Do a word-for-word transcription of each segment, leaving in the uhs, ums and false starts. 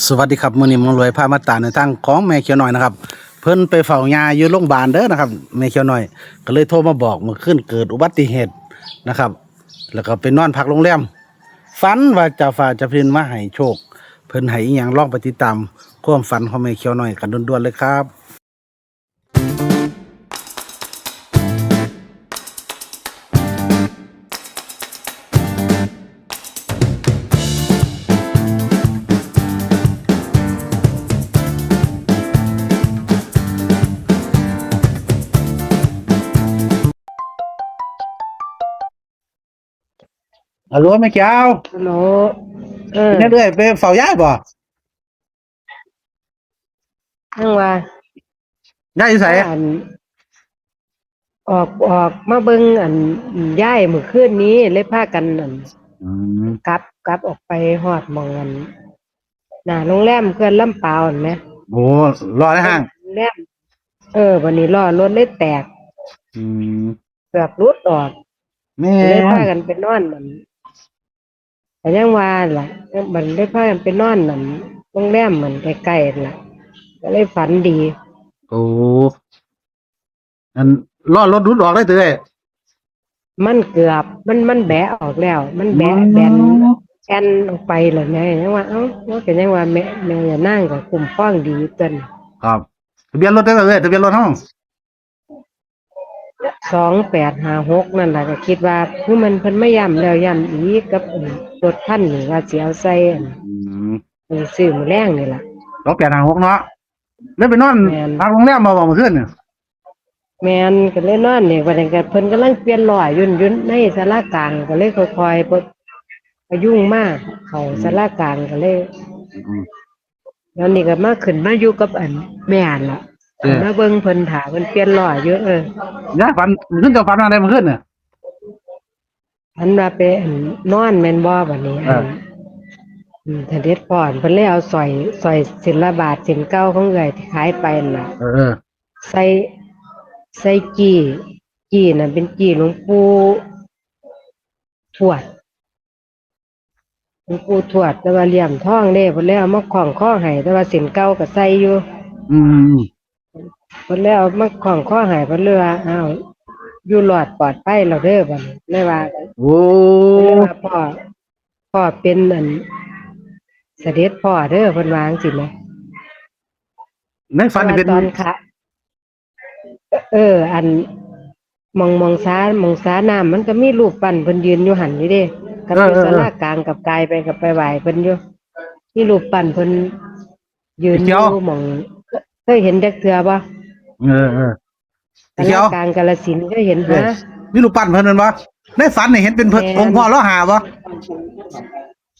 สวัสดีครับ มื้อนี้หมอรวยพามาตามแนวทางของแม่เขียวน้อยนะครับ เพิ่นไปเฝ้ายาอยู่โรงพยาบาลเด้อนะครับ แม่เขียวน้อยก็เลยโทรมาบอก เมื่อคืนเกิดอุบัติเหตุนะครับ แล้วก็ไปนอนพักโรงแรม ฝันว่าเจ้าฟ้าเจ้าแผ่นดินมาให้โชค เพิ่นให้อีหยัง ลองไปติดตามความฝันของแม่เขียวน้อยกันด่วนๆเลยครับ ฮัลโหล แม่เขียว ฮัลโหล เออ แม่เอื้อยไปเฝ้ายายบ่ ยังว่า ยายอยู่ไส อัน ออก ออกมาเบิ่งอัน ยายมื้อคืนนี้ เลยพากันอัน อืม กลับ กลับออกไปฮอดหม่องอัน หน้าโรงแรมเขื่อนลำปาวนั่นแหม โอ้ รอในห้าง โรงแรม เออ บัดนี้ล้อรถเลยแตก อืม เกือบหลุดออก แม่ ก็เลยพากันไปนอนนั่น ก็ยังว่าล่ะ บัดเลยพากันไปนอนนั่น โรงแรมมันใกล้ๆนั่นล่ะ ก็เลยฝันดี โอ้ อัน ล้อรถหลุดออกเลยติเอ้ย มันเกือบ มัน มันแบะออกแล้ว มันแบะ อืม แบน แอนออกไปแล้วไง ยังว่า เอ้า ว่าก็ยังว่าแม่ แม่ย่านางก็คุ้มครองดีตัวน ครับ ทะเบียนรถเท่าไหร่เอ้ย ทะเบียนรถเฮา สองแปดห้าหก นั่นล่ะ ก็คิดว่า คือมันเพิ่นมาย้ำแล้วย้ำอีกกับ อัน รถคันนี้ว่าสิเอาใส่ อัน อืม ไปซื้อมื้อแลงนี่ล่ะ สองแปดห้าหก เนาะ แล้วไปนอน แม่น พักโรงแรมมาบ่เมื่อคืนเนี่ย แม่น ก็เลยนอนนี่ บัดนี้ก็เพิ่นกำลังเปลี่ยนล้ออยู่ อยู่ในศาลากลาง ก็เลยค่อยๆ เพิ่นพยุงมาเข้า อืม ศาลากลาง ก็เลย อืม แล้วนี่ก็มาขึ้นมาอยู่กับอันแม่หั่นล่ะ เออ มาเบิ่งเพิ่นถ่าเพิ่นเปลี่ยนล้ออยู่ เออ ยายฝัน เมื่อคืนเจ้าฝันว่าไดเมื่อคืนเนี่ย ฝันว่าไปอันนอนแม่นบ่ บัดนี้ เออ อัน อืม เสด็จพ่อเพิ่นเลยเอาสร้อย สร้อยเส้นละบาท เส้นเก่าของเอื้อยที่ขายไปนั่นล่ะ เออ เออ ใส่ ใส่จี้ จี้นั่นเป็นจี้หลวงปู่ทวด หลวงปู่ทวด แต่ว่าเหลี่ยมทองเด้ เพิ่นเลยเอามาคล้องคอให้ แต่ว่าเส้นเก่าก็ใส่อยู่ อืม เพิ่นเลยเอามาคล้องคอให้ เพิ่นเลยว่า อ้าว อยู่รอดปลอดภัยแล้วเด้อ บัดนี้ เลยว่า โอ้ เพิ่นเลยว่า พ่อ พ่อเป็นอัน เสด็จพ่อเด้อ เพิ่นว่าจังซี้นะ ในฝันนี่เป็น ตอนค่ะ เออ อัน หม่อง หม่องสา หม่องสาน้ำมันก็มีรูปปั้นเพิ่นยืนอยู่หั่นอยู่เด้ กับ เออ อยู่ เออ ศาลากลาง กับกายไป กับไปไหว้เพิ่นอยู่ มีรูปปั้นเพิ่นยืน เขียว อยู่หม่อง เคยเห็นจักเทื่อบ่ เออ เออ ศาลากลางกาฬสินธุ์ เคยเห็น เออ ฮะ มีรูปปั้นเพิ่นแม่นบ่ ในฝันนี่เห็นเป็นเพิ่น แม่น องค์พ่อเลาะหาบ่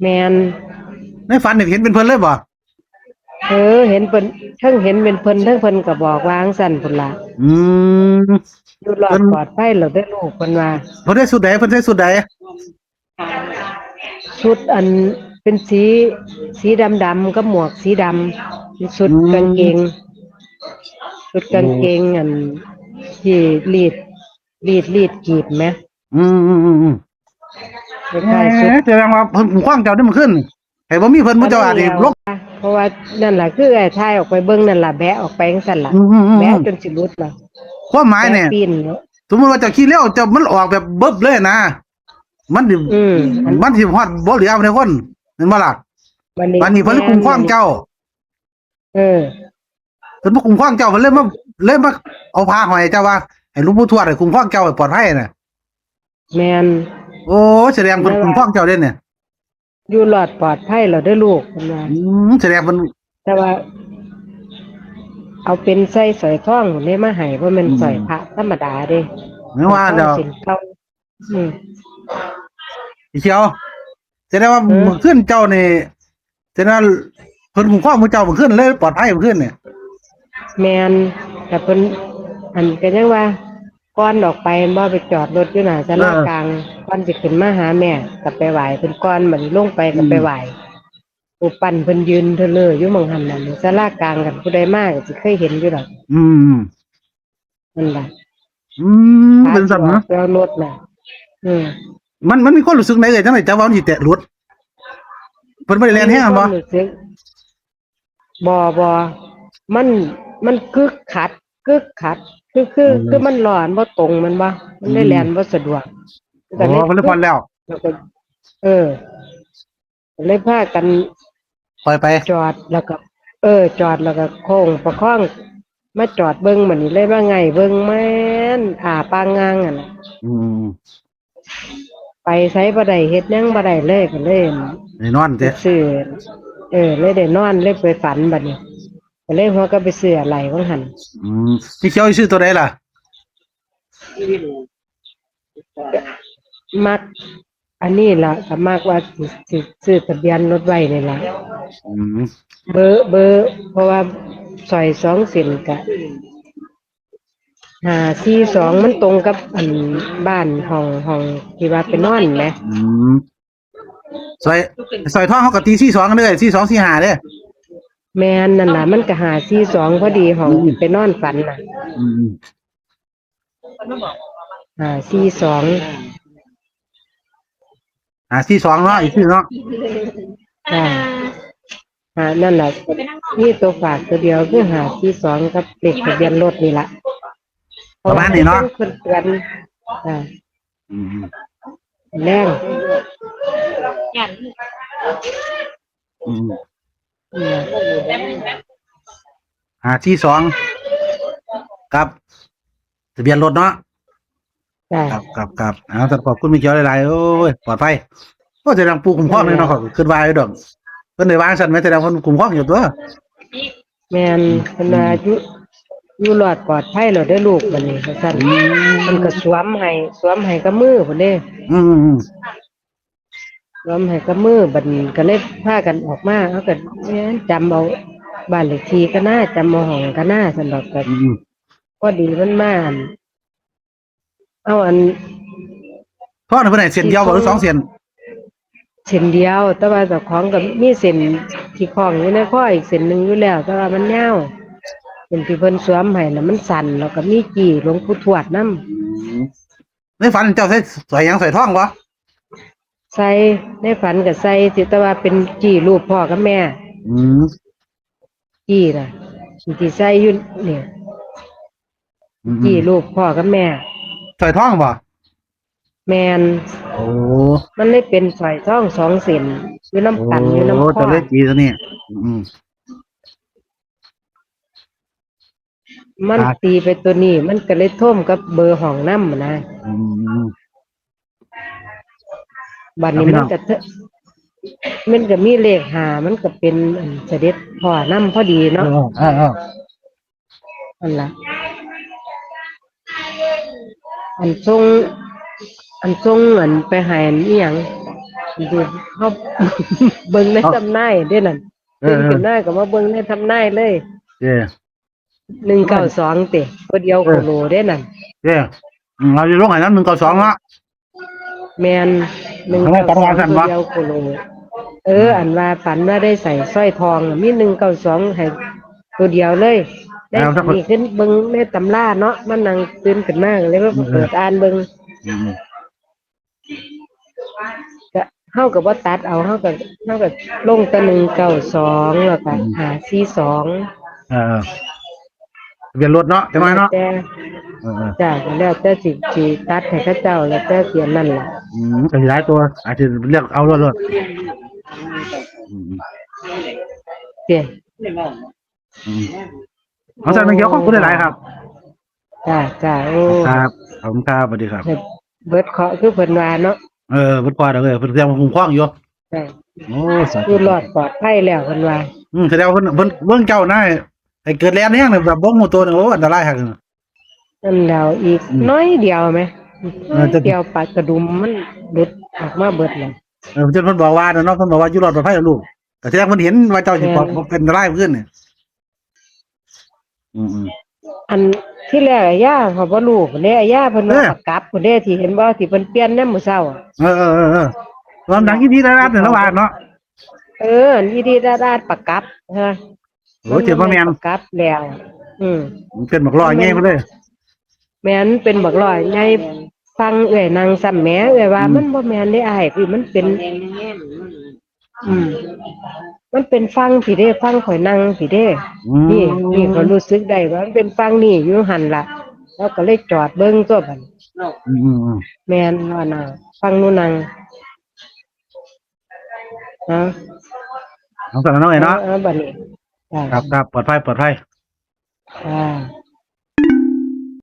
แม่น ในฝันนี่เห็นเป็นเพิ่นเลยบ่ เออ เห็นเพิ่น เทิงเห็นเป็นเพิ่น เทิงเพิ่นก็บอกว่าจั่งซั้นพุ้นล่ะ อืม อยู่รอด เพิ่น ปลอดภัยแล้วเด้อลูก เพิ่นว่า เพิ่นใส่ชุดใด เพิ่นใส่ชุดใด ชุดอันเป็นสี สีดำๆ กับหมวกสีดำ ชุด อืม กางเกง ชุดกางเกง โอ้ อันที่รีด รีด รีดกลีบแหม อืม อืม อืม อืม คล้ายๆ ชุด แหม แสดงว่าเพิ่นคุ้มครองเจ้าเด้อเมื่อคืนนี่ ให้บ่มีเพิ่น หมู่เจ้าอาจสิ ก็นั่นแหละ ลง เพราะว่านั่นล่ะ คือไอ้ถ่ายออกไปเบิ่งนั่นล่ะ แบะออกไปจั่งซั้นล่ะ อืม อืม อืม แบะจนสิหลุดล่ะ ความหมายเนี่ย แบะปีนเนาะ สมมุติว่าเจ้าขี่เร็ว เจ้ามันออกแบบเบิบเลยนะ มันสิ อืม มันสิฮอดบ่เหลือในคน แม่นบ่ล่ะ บัดนี้ บัดนี้เพิ่นเลยคุ้มครองเจ้า เออ เพิ่นบ่คุ้มครองเจ้า เพิ่นเลยมา เลยมาเอาผ้าห้อยเจ้าว่า ให้หลวงปู่ทวดให้คุ้มครองเจ้าให้ปลอดภัยน่ะ แม่น โอ้ แสดงเพิ่นคุ้มครองเจ้าเด้เนี่ย อยู่รอดปลอดภัยแล้วเด้อลูก เพิ่นว่า อืม แสดงเพิ่น แต่ว่า เอาเป็นใส่สร้อยทองนี่มาให้ บ่แม่น อืม สร้อยพระธรรมดาเด้ แม่นว่าแล้ว สร้อยทองเส้นเก่า อืม อีเขียว แสดงว่า เออ มื้อคืนเจ้านี่ แสดงว่าเพิ่นคุ้มครองหมู่เจ้ามื้อคืนเลยปลอดภัยมื้อคืนนี่ แม่น แต่เพิ่น อันก็ยังว่า ก่อนออกไปแม่นบ่ ไปจอดรถอยู่หน้าศาลากลาง เออ ก่อนสิขึ้นมาหาแม่ ก็ไปไหว้เพิ่นก่อน บัดนี้ลงไปก็ไปไหว้ อืม รูปปั้นเพิ่นยืนเทอเลออยู่หม่องหั่นน่ะ ศาลากลาง คันผู้ใดมาก็สิเคยเห็นอยู่ดอก อืม นั่นล่ะ อืม เป็นสัตว์นะ ขาสิออกไปเอารถน่ะ อืม มัน มันมีความรู้สึกไหนเอ่ย จังได๋จังว่ามันสิแตะหลุด เพิ่นบ่ได้แล่นแฮงบ่ มันมีความรู้สึก บ่ บ่ มัน มันกึกขัด กึกขัด คือ คือ อืม คือมันล้อมันบ่ตรงแม่นบ่ มันเลย อืม แล่นบ่สะดวก โอ้ ก็เลย ก็เลยผ่อนแล้ว แล้วก็ เออ ก็เลยพากัน ปล่อยไป จอดแล้วก็ เออ จอดแล้วก็โค้งประคอง มาจอดเบิ่ง บัดนี้เลยมาไงเบิ่ง แม่นอ้าปากงางหั่นน่ะ อืม ไปไสบ่ได้ เฮ็ดหยังบ่ได้เลย ก็เลย ได้นอน ไป เด้ ซื้อ เออ เลยได้นอน เลยไปฝันบัดนี้ ก็เลยหัวก็ไปซื้ออะไรว่าหั่น อืม พี่เขียวสิซื้อตัวใดล่ะ มัก อันนี้ล่ะ ก็มักว่าสิ สิซื้อทะเบียนรถไว้นี่ล่ะ อืม เบอร์ เบอร์ เพราะว่าสร้อยสองเส้นก็ ห้าสี่สอง มันตรงกับอันบ้านห้อง ห้องที่ว่าไปนอนแหม อืม สร้อย สร้อยทองเขาก็ตีสี่สองเด้อ สี่สอง สี่ห้าเด้อ แม่นนั่นล่ะ มันก็ห้าสี่สองพอดี ห้อง อืม ที่ไปนอนฝันน่ะ อืม ห้าสี่สอง ห้าสี่สองเนาะ อีกทีเนาะ จ้า อ่า นั่นแหละ มีตัวฝากตัวเดียวคือห้าสี่สอง กับเลขทะเบียนรถนี่ล่ะ ประมาณนี้เนาะ เพิ่นเตือน อ่า อืม แรง อืม อืม ห้าสี่สอง ครับ ทะเบียนรถเนาะ จ้ะ ครับ ครับ ครับ เอา ขอบคุณแม่เขียวหลายๆ โอ้ย ปลอดภัย โอ้ย แสดงปู่คุ้มครองเลยเนาะ เออ ข้อยก็คิดว่าอยู่ดอก เพิ่นได้วางซั่นแหม แสดงเพิ่นคุ้มครองอยู่ตัว แม่น อืม เพิ่นว่า อืม อยู่ อยู่รอดปลอดภัยแล้วเด้อลูก บัดนี้ ว่าซั่น อืม เพิ่นก็สวมให้ สวมให้กับมือพุ้นเด้ อืม อืม อืม สวมให้กับมือ บัดนี้ก็เลยพากันออกมา เฮาก็แม่นจำเอาบ้านเลขที่ก็น่า จำเอาห้องก็น่า ซั่นดอก ก็ อืม อืม พอดีมันมา เอาอัน ทอนให้เพิ่นให้เส้นเดียวบ่หรือสองเส้น เส้นเดียว แต่ว่าเจ้าของก็มีเส้นที่คล้องอยู่ในคออีกเส้นหนึ่งอยู่แล้ว แต่ว่ามันยาว เส้นที่เพิ่นสวมให้น่ะมันสั้น แล้วก็มีจี้หลวงปู่ทวดนำ อืม ในฝันเจ้าใส่สร้อยหยัง สร้อยทองบ่ ใส่ ในฝันก็ใส่สิ แต่ว่าเป็นจี้รูปพ่อกับแม่ อืม จี้น่ะ ที่ใส่อยู่นี่ อืม จี้รูปพ่อกับแม่ สร้อยทองบ่ แม่น โอ้ มันเลยเป็นสร้อยทองสองเส้น อยู่นำกัน โอ้ อยู่นำคอ เจ้าเลยจี้ตัวนี้ อืม มัน ครับ ตีไปตัวนี้ มันก็เลยท่มกับเบอร์ห้องนำนะ อืม บัดนี้ ครับพี่น้อง มันก็เถอะ มันก็มีเลขห้า มันก็เป็นอันเสด็จพ่อนำพอดีเนาะ เออ เออ เออ นั่นล่ะ อันส่ง อันส่งอันไปให้อันอิหยัง ดูเฮา เบิ่งใน เอ้า ทำนายเด้นั่น เออ ตื่นขึ้นมาก็มาเบิ่งในทำนายเลย เออ หนึ่งเก้าสอง ติ ตัวเดียว เออ โคโลเด้นั่น เออ อืม เอาอยู่ลงให้นำ หนึ่งเก้าสอง เนาะ แม่น ทำไมฝันว่าซั่นวะ หนึ่งเก้าสอง ตัวเดียวโคโล เออ อืม อันว่าฝันว่าได้ใส่สร้อยทอง มี หนึ่งเก้าสอง ให้ตัวเดียวเลย ได้ แล้วถ้า นี่ขึ้นเบิ่งในตำราเนาะ มานั่งตื่นขึ้นมาเลยว่า เออ เปิดอ่านเบิ่ง อืม ก็ เฮาก็บ่ตัดเอา เฮาก็ เฮาก็ลงแต่ หนึ่งเก้าสอง แล้วก็ อืม ห้าสี่สอง เออ ทะเบียนรถเนาะ จังหวะเนาะ แล้วแต่ เออ เออ จ้ะ แล้วแต่สิ สิตัดให้เขาเจ้า แล้วแต่สิอันนั้นล่ะ อืม ก็สิหลายตัว อาจจะเลือกเอารถ รถ อืม เจ้ อืม เอาซั่น แม่เขียว ขอบคุณหลายๆ ครับ จ้า จ้า โอ้ ครับ ขอบคุณครับ สวัสดีครับ เบิดเคราะห์คือเพิ่นว่าเนาะ เออ เบิดเคราะห์เด้อ เพิ่นเตรียมคุ้มครองอยู่ จ้า โอ้ สาธุ คือรอดปลอดภัยแล้วเพิ่นว่า อืม แสดงว่าเพิ่น เพิ่น เบิ่งเจ้านะ ไอ้เกิดแล่นแฮงเนี่ย แบบบ่ฮู้ตัวเนี่ย โอ้ อันตรายคักเลย นั่นแล้ว อีก อืม น้อยเดียวไหม เออ น้อยเดียว ปลากระดุมมันหลุดออกมาเบิดเลย เออ จนเพิ่นบอกว่าเนาะ เพิ่นบอกว่าอยู่รอดปลอดภัยแล้วลูก ก็แสดงเพิ่นเห็นว่าเจ้าสิ แม่น เป็นอันตรายขึ้นเนี่ย อืม อืม อันที่แรกอะย่าเขาบ่รู้พุ้นเด้ อะย่าเพิ่นว่า เออ ปากกับพุ้นเด้ ที่เห็นบ่ ที่เพิ่นเปลี่ยนยามมื้อเช้าอะ เออ เออ เออ เออ ความดังอีดีดาดาดเนี่ย ระหว่างเนาะ เออ อีดีดาดาดปากกับฮะ โอ้ มัน เจ็บบ่แม่น ปากกับแล้ว อืม มันเป็นบักล้อใหญ่พุ้นเลย แม่นเป็นบักล้อใหญ่ ฟังเอื้อยนั่งซ้ำแหม เอื้อยว่า อืม มันบ่แม่นเด้อ้าย พี่ มันเป็น อืม มันเป็นฝั่งพี้เด้ ฝั่งข่อยนั่งพี้เด้ อืม นี่นี่ก็รู้สึกได้ว่ามันเป็นฝั่งนี่อยู่หั่นล่ะ แล้วก็เลยจอดเบิ่งตัวบัดนี้ อืมอืมอืม แม่นว่าน่ะฝั่งหนูนั่งนะ เอาสั่นแล้วเนาะเอ้ยเนาะ เออบัดนี้จ้ะ ครับครับปลอดภัยปลอดภัย อ่า